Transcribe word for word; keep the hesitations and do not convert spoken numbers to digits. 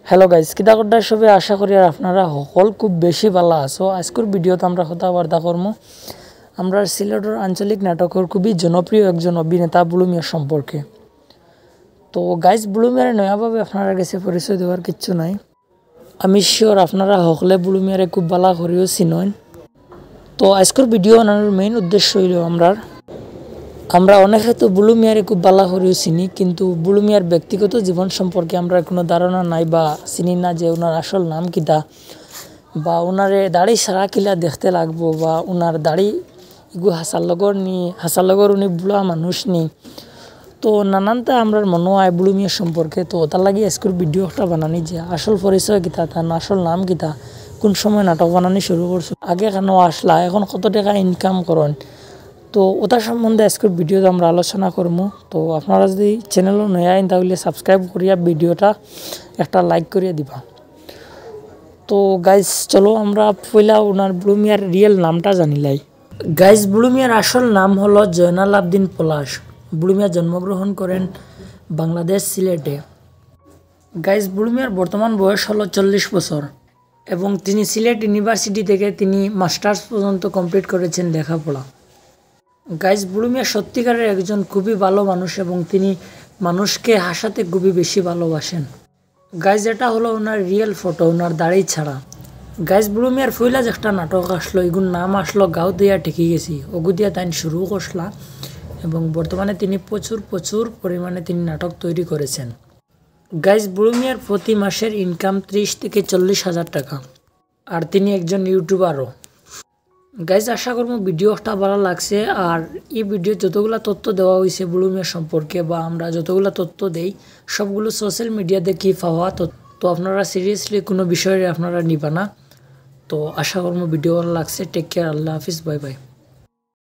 Hello guys, কিতা কররা সবে? আশা করি আর আপনারা হকল খুব বেশি ভালা আছো। আজকুর ভিডিওত আমরা কথাবার্তা করমু আমরার সিলেটর আঞ্চলিক নাটকর খুবই জনপ্রিয় একজন অভিনেতা বুলু মিয়ার সম্পর্কে। তো গাইস, বুলু মিয়ারে নয়াভাবে আপনারার গেছে পরিচয় দেওয়ার কিচ্ছু নাই। আমি শিওর আপনারা হকলে বুলু মিয়ারে খুব ভালা করিও চিনইন। তো আজকুর ভিডিও বানানোর মেইন উদ্দেশ্য অইলো আমরার, আমরা অনেকে তো বুলু মিয়ারে খুব ভালা করিও চিনি, কিন্তু বুলু মিয়ার ব্যক্তিগত জীবন সম্পর্কে আমরার কুনু ধারণা নাই বা চিনি না যে উনার আসল নাম কিতা, বা উনারে দাড়ি ছাড়া কিলা দেখতে লাগবো, বা উনার দাড়ি ইগু হাছার লগর নি, হাছার লগর উনি বুড়া মানুষ নি। তো নানানতা আমরার মনো অয় বুলু মিয়ার সম্পর্কে। তো তার লাগি আজকুর ভিডিও একটা বানানি যে আসল পরিচয় কিতা, তার আসল নাম কিতা, কুন সময় নাটক বানানি শুরু করছো, আগে কেনে আসলা, এখন কত টেকা ইনকাম করইন। তো ওটার সম্বন্ধে আজকুর ভিডিওত আমরা আলোচনা করমু। তো আপনারা যদি চ্যানেলো নয়া আইন তাহলে সাবস্ক্রাইব করিয়া ভিডিওটা একটা লাইক করিয়া দিবা। তো গাইস, চলো আমরা পয়লা ওনার বুলু মিয়ার রিয়েল নামটা জানিলাই। গাইস, বুলু মিয়ার আসল নাম হলো জয়নাল আবদিন পলাশ। বুলু মিয়া জন্মগ্রহণ করেন বাংলাদেশ সিলেটে। গাইস, বুলু মিয়ার বর্তমান বয়স হলো চল্লিশ বছর এবং তিনি সিলেট ইউনিভার্সিটি থেকে তিনি মাস্টার্স পর্যন্ত কমপ্লিট করেছেন লেখাপড়া। গাইস, বুলু মিয়া সত্যিকারের একজন খুবই ভালো মানুষ এবং তিনি মানুষকে হাসাতে খুবই বেশি ভালোবাসেন। গাইস, এটা হলো ওনার রিয়েল ফটো, ওনার দাড়ি ছাড়া। গাইস, বুলু মিয়ার পয়লা যে একটা নাটক আসলো, এগুর নাম আসলো গাঁও দিয়া ঠেকি গেছি, ওগু দিয়া তাইন শুরু করছলা এবং বর্তমানে তিনি প্রচুর প্রচুর পরিমাণে তিনি নাটক তৈরি করেছেন। গাইস, বুলু মিয়ার প্রতি মাসের ইনকাম ত্রিশ থেকে চল্লিশ হাজার টাকা, আর তিনি একজন ইউটিউবারও। গাইস, আশা করমু ভিডিও একটা ভালা লাগছে। আর এই ভিডিও যতগুলা তথ্য দেওয়া হয়েছে বুলু মিয়া সম্পর্কে বা আমরা যতগুলা তথ্য দেই, সবগুলো সোশ্যাল মিডিয়া দেখি পাওয়া। তো তো আপনারা সিরিয়াসলি কোনো বিষয়ে আপনারা নিবা না। তো আশা করমু ভিডিও ভালা লাগছে। টেক কেয়ার, আল্লাহ হাফিজ, বাই বাই।